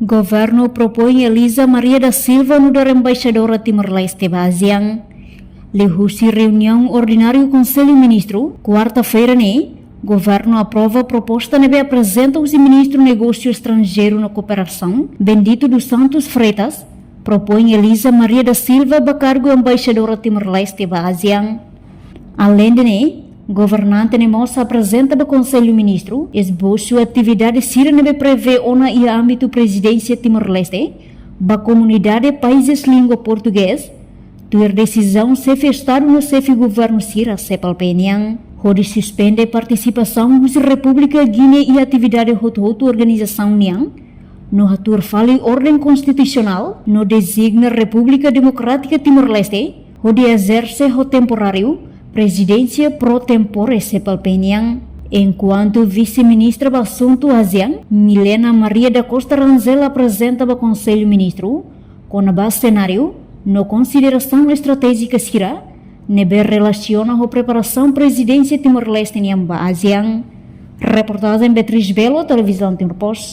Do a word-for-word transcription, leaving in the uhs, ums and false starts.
Governu propoin Elisa Maria da Silva nu'udar embaixadora Timor-Leste ba ASEAN. Liuhusi reuniaun ordináriu Konsellu Ministru, kuarta-feira ne'e, Governu aprova proposta ne'ebé aprezenta husi Ministru Negósiu Estranjeiru no Kooperasaun, Bendito dos Santos Freitas, propoin Elisa Maria da Silva ba kargu embaixadora Timor-Leste ba ASEAN. Aleinde ne'e, governante ne'e mós aprezenta ba Konsellu Ministru esbosu atividade sira ne'ebé prevee ona iha ámbitu Prezidénsia Timor-Leste ba komunidade países língua portugés, tuir desizaun xefe Estadu no xefe governu sira CPLP nian, hodi suspende partisipasaun husi Repúblika Gine iha atividade hotu-hotu organizasaun nian, no hatuur fali orden konstitusionál, no dezigna Repúblika Demokrátika Timor-Leste hodi ezerse ho temporáriu prezidénsia pro tempore CPLP nian. Enkuantu Vise-Ministra ba Asuntu ASEAN, Milena Maria da Costa Rangel, aprezenta ba Konsellu Ministru kona-ba senáriu no konsiderasaun estratéjika sira ne'ebé relasiona ho preparasaun Prezidénsia Timor-Leste nian ba ASEAN. Reportajen Beatriz Belo, Televizaun Timor Post.